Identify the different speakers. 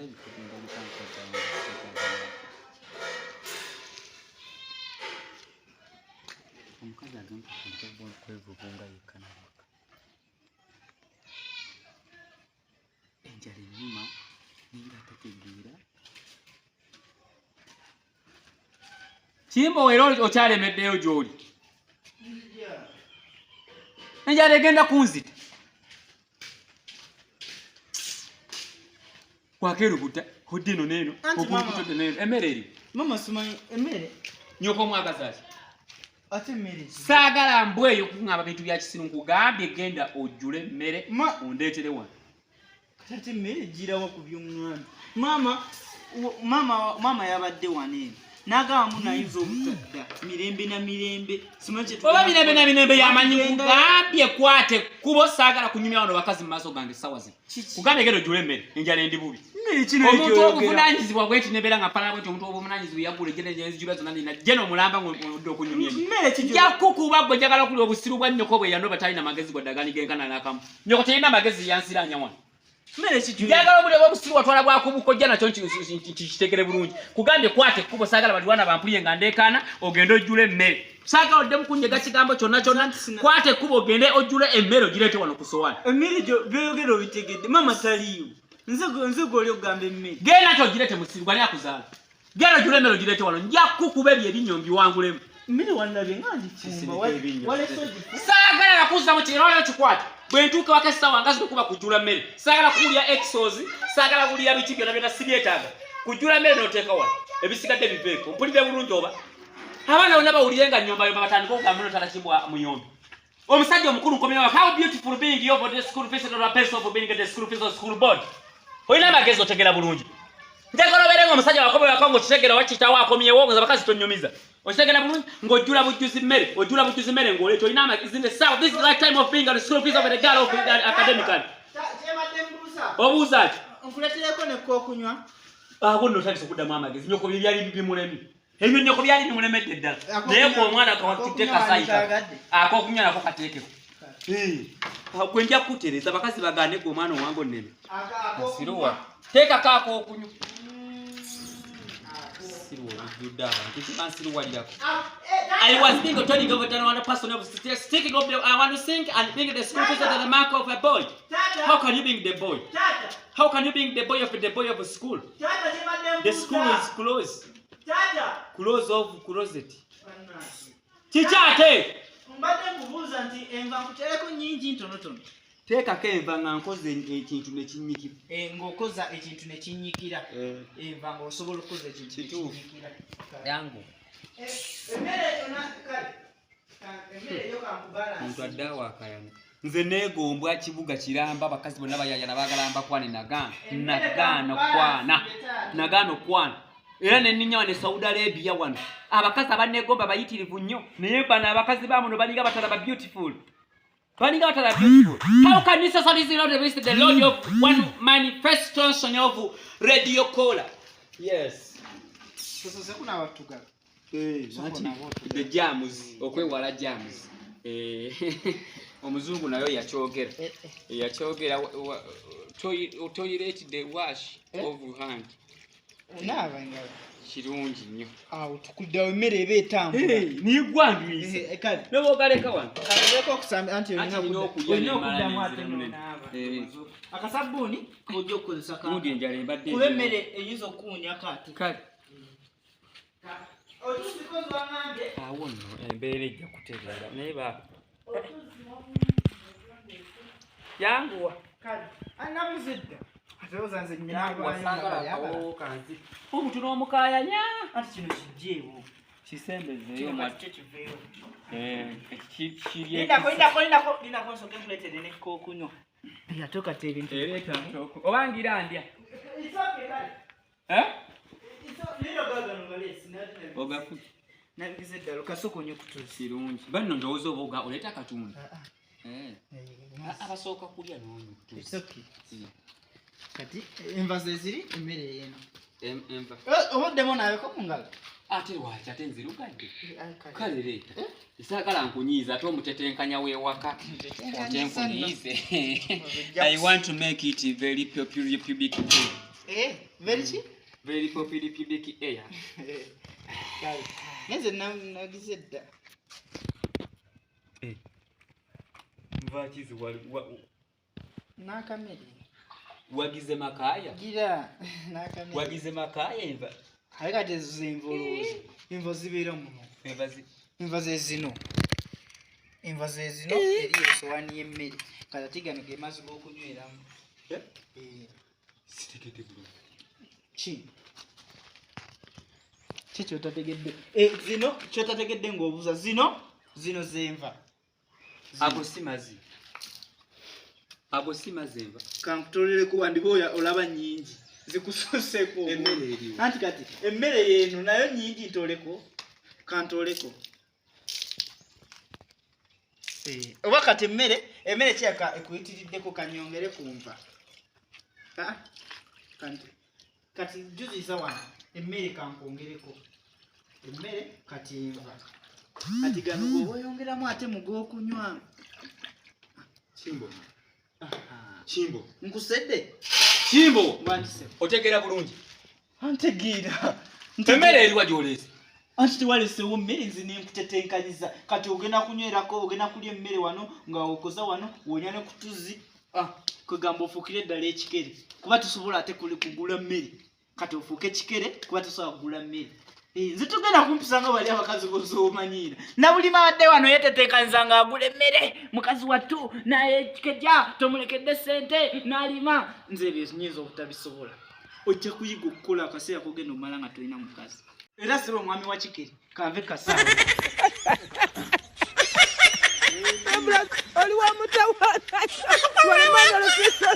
Speaker 1: Ndabika nkojja wange sikyagala. Omukazi agenda kwevubunga yekka nawaka. Enjala ennuma naye nga tategeera. Kimbo era okyalemeddeyo gy'oli. Enjala egenda kunzita. Kwakerubuta hodde eno n'eno okulukutodde n'eno emmere eri.
Speaker 2: Mama simanyi emmere.
Speaker 1: Nyoko omwagaza ki?
Speaker 2: Ate emmere.
Speaker 1: Saagala mbwa eyo kuŋŋamba bintu bya kisiru nkugambye genda ojjule emmere ondeetere wano.
Speaker 2: Kati emmere ejjirawa ku by'oŋŋambye? Maama maama maama yabadde wano eno n'agamba muno ayinza obutadda mirembe na mirembe simanyi kye
Speaker 1: oba mirembe na mirembe yamanyi kugambye kwata ekkubo saagala kunyumya wano bakazi mu maaso gange essaawa zino kugambye genda ojjule emmere enjala endi bubi omuntu obuvunanyizibwa bweti nebeera nga mpalana bwenti omuntu obuvunanyizibwa yaggula ejjene nenzijula zonna nina jjena omulamba ng'odde okunyumya emmere nja kukuba gwe njagala okulya obusiru bwa nnyoko bwe yanoba talina magezi gwadde aganigenkana n'akamu nyoko terina magezi yansiranya wano njagala obuli oba obusiru watwala bwakubukojja nakyo nkikitegere bulungi kugambye kwata ekkubo saagala baliwana bampuliye nga ndeekaana ogende ojjule emmere saagala oddemu kunyega kigambo kyonna kyonna kwata ekkubo ogende ojjule emmere ogireete wano ku sowaani
Speaker 2: emmere byoyogera obitegedde maama taliiwo nze gwoli okugamba emmere
Speaker 1: genda nti ogireete musiru gwani akuzaala Genda ojule emmere ogireete wano nja kukuba ebyo ebinnyo mbiwangulemu.
Speaker 2: Mmere wannabye nga ngifumba walese ogifu.
Speaker 1: Saagala nakuzzamu kino olwo kikwata. Bwe ntuuka waka essaawa nga zino kuba kujula mmere. Saagala kuwulira exos, saagala kuwulira biki byonna byonna sibyetaaga. Kujula mmere n'oteeka wano. Ebisigadde biveeko. Mpulidde bulungi oba? Abaana bonna bawulire nga nnyombayomba batandike okugamba muno tatakibwa muyombi. Omusajja omukulu nkomyewo how beautiful being you for the school fees or a person for being the school fees or school board. Olina amagezi otegera bulungi. Njagala obeere ng'omusajja wakobe wako ng'okitegera oba kitaawo akomyewo nga abakazi tonyumiza. Okitegera bulungi ng'ojjula bujjuzi mmere, ojjula bujjuzi mmere ng'oleeta olina amagezi in the south. This is the right time of being at the school fees of the girl of the academically. Obuuza ki?
Speaker 2: Nkuleetereko ne kookunywa.
Speaker 1: Awo nno otandise okuddamu amagezi. Nyoko bye byali bimulemi. Ebyo nnyoko byali bimulemedde ddala. Naye gwe omwana kawatutte kasayika. Ak'okunywa nako kateekeko. Gwe nja kukutereeza abakazi bagaane gwe omwana owange onneme. Kasiruwa. Teekako ak'okunywa. Siruwa obujjudde abantu kiba nsiruwalirako. I was being told of the one person of sticking of the I want to sing and being the school teacher the mark of a boy. How can you being the boy? How can you being the boy of the boy of school? The school is closed. Close of closet. Kiki ate?
Speaker 2: Mbadde nkubuuza nti enva nkutereko nnyingi ntonotono.
Speaker 1: Teekako enva nga nkoze ekintu ne kinnyikira.
Speaker 2: Eh, ng'okoza ekintu ne kinnyikira. Eh. Enva ng'osobola okukoza ekintu ne kinnyikira.
Speaker 1: Yangu.
Speaker 2: Eh, emmere yonna kale.
Speaker 1: Omuntu adde awo akayana. Nze neegombwa kibuga kiramba abakazi bonna bayayana baagala mbakwane nagaana nagaana okwana nagaana okwana era neninya wano e Saudi Arabia wano abakazi abaneegomba bayitirivu nnyo naye bano abakazi ba muno balinga batalaba beautiful balinga batalaba beautiful how can you socialize not the the lord of one manifestation of radio caller yes
Speaker 2: Sasa kuna watu gani?
Speaker 1: Eh, the jams okwewala jams eh, omuzungu nayo yakyogera eh, yakyogera toilet the wash of hand
Speaker 2: onaaba engalo
Speaker 1: kirungi nnyo
Speaker 2: awo tukuddawo emmere eba etambula
Speaker 1: nigwandwise nobogaleka wano
Speaker 2: kaleka okusamba anti
Speaker 1: olina okuddamu
Speaker 2: ate nonaaba akasabbuuni kojja okukozesa
Speaker 1: gundi enjala embadde
Speaker 2: kuba emmere eyinza okuwunyako ate
Speaker 1: kale awo nno embeera ejja kutereera naye ba yanguwa omuntu n'omukayanya kisembezeeyo oba ngira ndya Eh? Ogafu.
Speaker 2: Nabigize ddala kasoko onye kutuzi.
Speaker 1: Kirungi. Banno ndowooza oba oga oleeta akatunda.
Speaker 2: Ah, ah.
Speaker 1: Eh.
Speaker 2: eh
Speaker 1: Abasooka kulya n'onywa
Speaker 2: kutuzi. It's okay. Kati enva ze ziri emmere eno.
Speaker 1: Enva.
Speaker 2: Eh, obaddemu onaabeko mu ngalo.
Speaker 1: Ate lwaki ate nzirugadde? Kale leeta. Saagala nkunyiiza ate omutetenkanya w'ewaka. Ate nkunyiize. I want to make it very pubic.
Speaker 2: Eh, very ki?
Speaker 1: Very popular pubic air.
Speaker 2: Kale. Nze nagize dda.
Speaker 1: Eh. Nva kizi wali
Speaker 2: n'akamere.
Speaker 1: Wagize makaya?
Speaker 2: Gira n'akamere.
Speaker 1: Wagize makaya enva.
Speaker 2: Aye kati ezo zenva olowooza. Enva zibeera muno.
Speaker 1: Enva zi.
Speaker 2: Enva ze zino. Enva ze zino eri esowaani y'emmere. Kati ate gano ge mazzi g'okunyweramu.
Speaker 1: Eh?
Speaker 2: Eh.
Speaker 1: Sitegedde bulungi.
Speaker 2: Ki? Ki kyotategedde? Zino kyotategedde ng'obuuza zino zino zenva.
Speaker 1: Ago si mazzi. Ago si mazzi enva.
Speaker 2: Kankutolereko wandiba olaba nnyingi. Zikususeeko.
Speaker 1: Emmere eriwo.
Speaker 2: Anti kati emmere yeeno nayo nnyingi ntoleko. Kantoleko. Oba kati emmere kyaka ekuyitiriddeko kanyongere ku nva. Kati juziza wano emmere kankwongereko. Emmere kati nva. Kati gano g'oba oyongeramu ate mu g'okunywa.
Speaker 1: Kimbo. Kimbo.
Speaker 2: Nkusedde?
Speaker 1: Kimbo.
Speaker 2: Wandise.
Speaker 1: Otegeera bulungi.
Speaker 2: Antegeera.
Speaker 1: Emmere eriwa gy'oleese?
Speaker 2: Anti tewaleseewo mmere nze ne nkutetenkanyiza. Kati ogenda kunywerako, ogenda kulya emmere wano nga okoza wano, wonya ne ku tuzzi. Kwegamba ofuukire ddala ekikere. Kuba tosobola ate kugula mmere. Kati ofuuke kikere kuba tosobola kugula mmere. Nze togenda kumpisa nga bali abakazi b'omanyiira. Na buli abadde wano yeeteteekanyiza ng'agula emmere. Mukazi wattu naye kikejja tomulekedde ssente n'alima. Nze ebyo nnyinza obutabisobola. Ojja kuyiga okukola akaseera k'ogenda omala nga tolina mukazi. Era siba omwami wa kikere kanve kasaana.
Speaker 3: Oli wa mutawaana. Wali mwana olusiso.